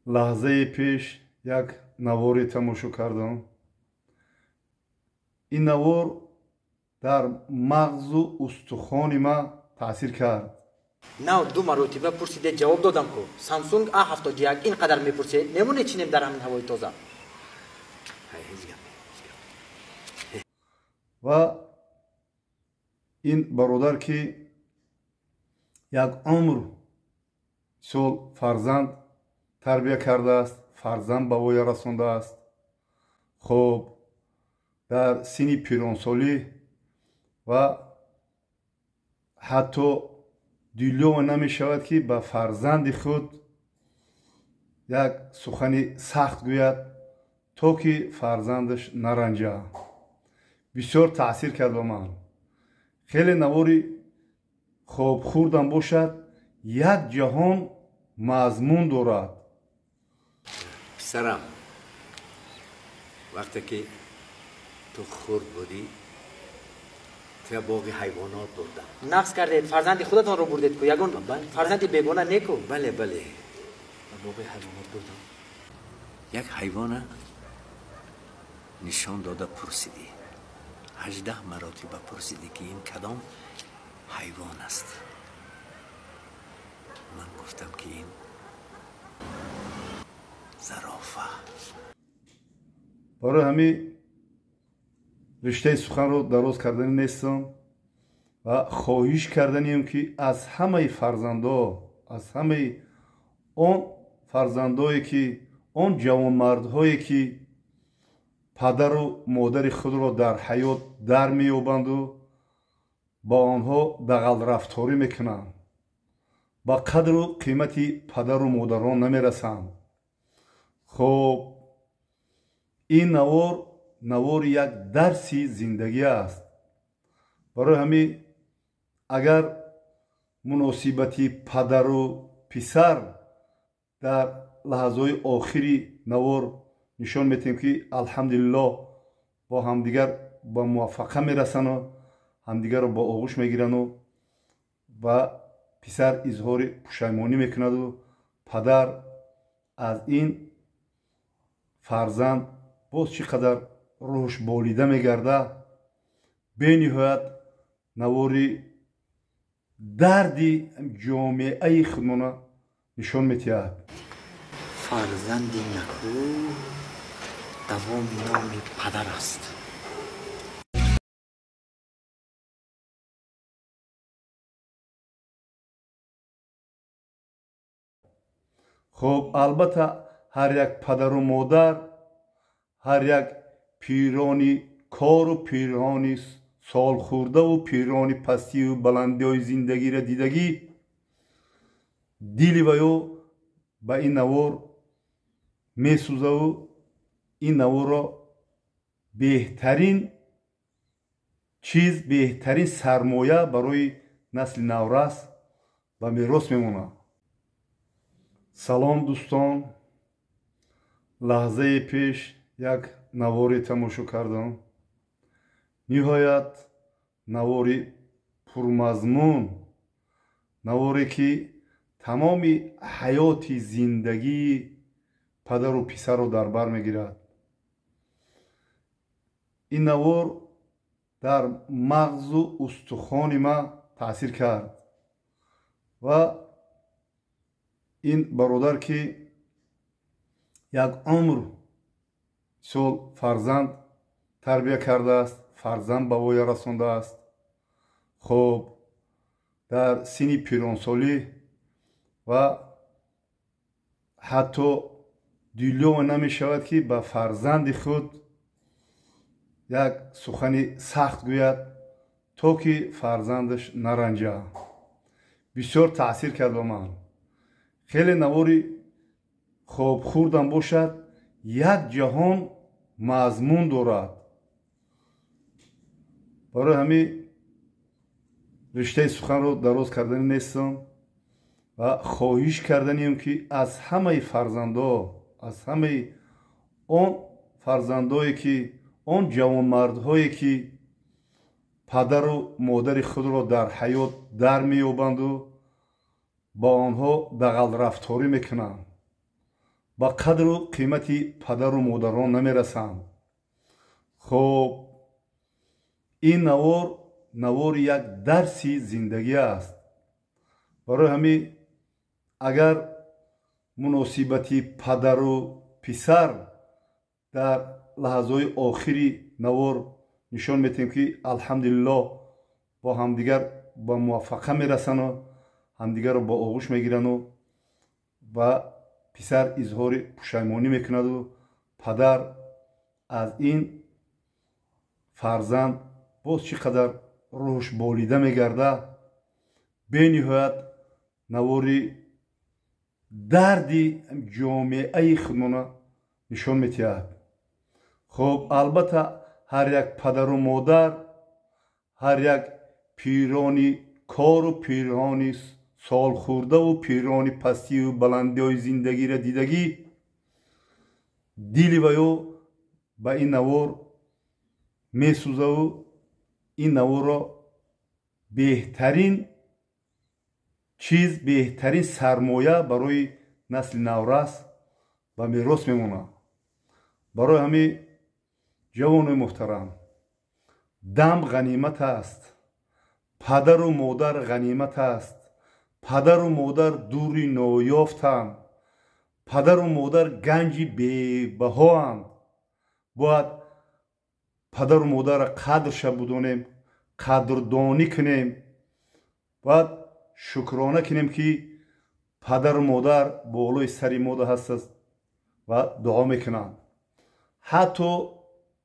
Лаҳзаи пеш як наворе тамошо кардам. Ин навор дар мағзу устухони ман таъсир кард. Нав ду маротиба пурсиде, ҷавоб додам ку. Samsung A71 ин қадар мепурсед, мемонед чинем дар ҳамин ҳавои тоза. Ва ин бародар ки як умр сол фарзанд тарбия кардааст, фарзанд ба воя расондааст. Хоб, дар синни пиронсолӣ ва ҳатто дилёва намешавад ки ба фарзанди худ як сухани сахт гӯяд, то ки фарзандаш наранҷад. Бисёр таъсир кард ба ман. Хеле навори хобхӯрдам бошад, як ҷаҳон мазмун дорад. Писарам, вақте ки ту хурд будӣ, туя боғи ҳайвонот бурдам. Нақс кардед, фарзанди худатонро бурдед ку, ягон фарзанди бегона неку. Бале, бале. Ба боғи ҳайвонот бурдам. Як ҳайвона нишон дода пурсидӣ. 18 маротиба пурсидӣ ки ин кадом ҳайвон аст. Ман гуфтам ки ин зарофа. Барои ҳамин риштаи суханро дароз кардани нестам ва хоҳиш карданием ки аз ҳамаи фарзандо, аз ҳамаи он фарзандое ки, он ҷавонмардҳое ки падару модари худро дар ҳаёт дар меёбанду ба онҳо дағалрафторӣ мекунанд, ба қадру қимати падару модарон намерасанд. Хоб, ин навор навори як дарси зиндагӣ аст. Барои ҳамин агар муносибати падару писар дар лаҳзаҳои охири навор нишон метиҳем ки алҳамдулиллоҳ бо ҳамдигар ба муваффақа мерасану ҳамдигарро бо оғӯш мегирану ва писар изҳори пушаймонӣ мекунаду падар аз ин фарзанд боз чӣ қадар рӯҳш болида мегардад. Бениҳоят навори дарди ҷомеаи худмона нишон метиҳад. Фарзанди наку давоми номи падар аст. Хоб, албатта ҳар як падару модар, ҳар як пирони кору пирони солхӯрдаву пирони пастию баландиҳои зиндагиро дидагӣ, дили ваё ба ин навор месӯзаву ин наворро беҳтарин чиз, беҳтарин сармоя барои насли наврас ба мерос мемонад. Салом дӯстон, лаҳзаи пеш як наворе тамошо кардам. Ниҳоят навори пурмазмун, наворе ки тамоми ҳаёти зиндагии падару писарро дар бар мегирад. Ин навор дар мағзу устухони ман таъсир кард ва ин бародар ки як умр сол фарзанд тарбия кардааст, фарзанд ба воя расондааст. Хоб, дар синни пиронсолӣ ва ҳатто дилёва намешавад ки ба фарзанди худ як сухани сахт гӯяд, то ки фарзандаш наранҷад. Бисёр таъсир кард ба ман. Хеле навори хобхӯрдам бошад, як ҷаҳон мазмун дорад. Барои ҳамин риштаи суханро дароз кардани нестам ва хоҳиш карданием ки аз ҳамаи фарзандо, аз ҳамаи он фарзандое ки, он ҷавонмардҳое ки падару модари худро дар ҳаёт дар меёбанду ба онҳо дағалрафторӣ мекунанд, Ба қадру қимати падару модарон намерасанд. Хоб, ин навор навори як дарси зиндагӣ аст. Барои ҳамин агар муносибати падару писар дар лаҳзаҳои охири навор нишон метиҳем, ки алҳамдулиллоҳ бо ҳамдигар ба муваффақа мерасану ҳамдигарро бо оғӯш мегирану ва писар изҳори пушаймонӣ мекунаду падар аз ин фарзанд боз чӣ қадар рӯҳш болида мегардад. Бениҳоят навори дарди ҷомеаи худмона нишон метиҳад. Хоб, албатта ҳар як падару модар, ҳар як пирони кору пирони солхӯрдаву пирони пастию баландиҳои зиндагиро дидагӣ, дили ваё ба ин навор месӯзаву ин наворро беҳтарин чиз, беҳтарин сармоя барои насли наврас ба мерос мемонад. Барои ҳамин ҷавонои муҳтарам, дам ғанимат аст, падару модар ғанимат аст, падару модар дури ноёфтанд, падару модар ганҷи бебаҳоанд. Бояд падару модарро қадрша будонем, қадрдонӣ кунем, бояд шукрона кунем, ки падару модар болои сари мода ҳастанд ва дуо мекунанд. Ҳатто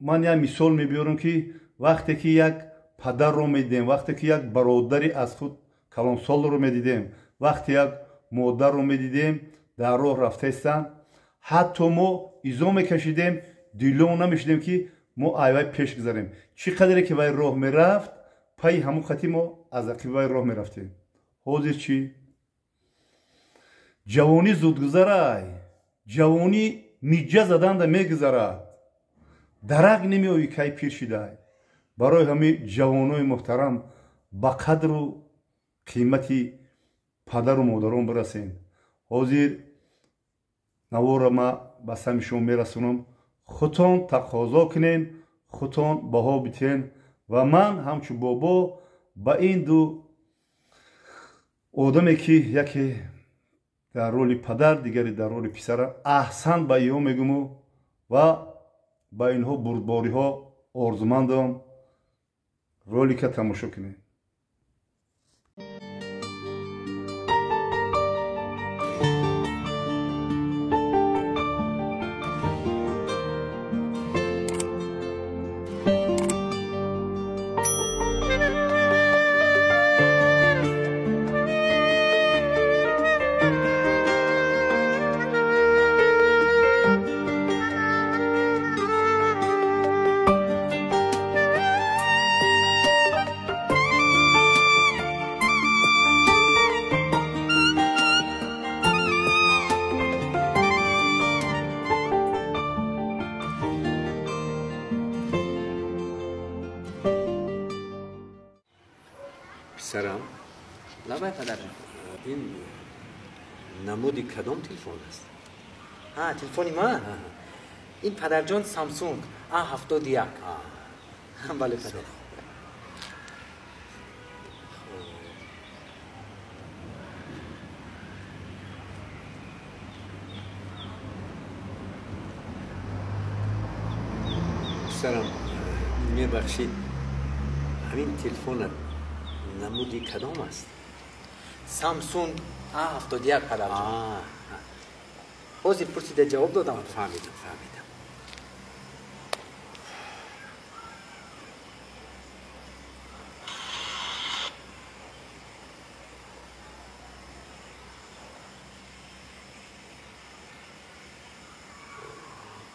ман як мисол мебиёрам, ки вақте ки як падарро медидем, вақте ки як бародари аз худ калонсолро медидем, вақте як модарро медидем дар роҳ рафтаистанд, ҳатто мо изо мекашидем, дилон намешидем, ки мо айвай пеш гузарем. Чӣ қадре ки вай роҳ мерафт, пайи ҳамон хати мо аз ақиби вай роҳ мерафтем. Ҳозир чӣ? Ҷавонӣ зудгузарай, ҷавонӣ миҷҷа заданда мегузарад, дарак намеоӣ кай пир шидай. Барои ҳамин ҷавонои муҳтарам, ба қадру қимати падару модарон бирасем. Ҳозир наворро ма ба сами шумо мерасонам, худтон тақозо кунен, худтон баҳо битен ва ман ҳамчун бобо ба ин ду одаме, ки яке дар роли падар, дигаре дар роли писара, аҳсан ба инҳо мегӯму ва ба инҳо бурдбориҳо орзумандам. Ролика тамошо кунед. Писарам? Лабай, падарҷон. Ин намуди кадом телефон аст? Ҳа, телефони ман? Ин падарҷон Samsung A71. Бале, падар. Писарам, мебахшид, ҳамин телефонат намуди кадом аст? Samsung A71, падарҷон. Ҳозир пурсида ҷавоб додам. Фаҳмидам, фаҳмидам.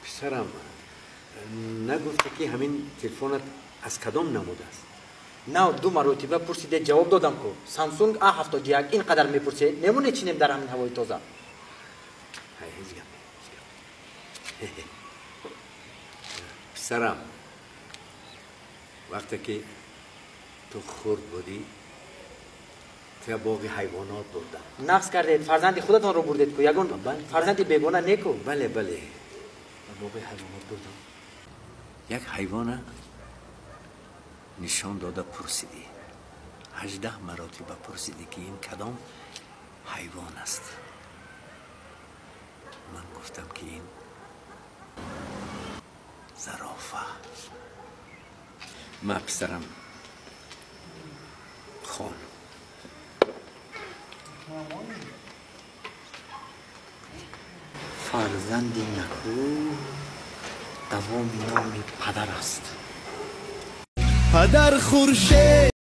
Писарам, нагуфта ки ҳамин телефонат аз кадом намуд аст? Нав ду маротиба пурсида ҷавоб додам ку. Samsung A71 ин қадар мепурсед, мемонед чинем дар ҳамин ҳавои тоза. Ҳеҷ гап, ҳеҷ гап. Писарам, вақте ки ту хурд будӣ, Туя боғи ҳайвонот бурдам. Нақс кардед, фарзанди худатонро бурдед ку, ягон фарзанди бегона неку. Бале, бале, ба боғи ҳайвонот бурдам. Як ҳайвона нишон дода пурсидӣ, 18 маротиба пурсидӣ, ки ин кадом ҳайвон аст. Ман гуфтам, ки ин зарофа. Ма, писарам, хон. Фарзанди наку давоми номи падар аст. Падар хуршед.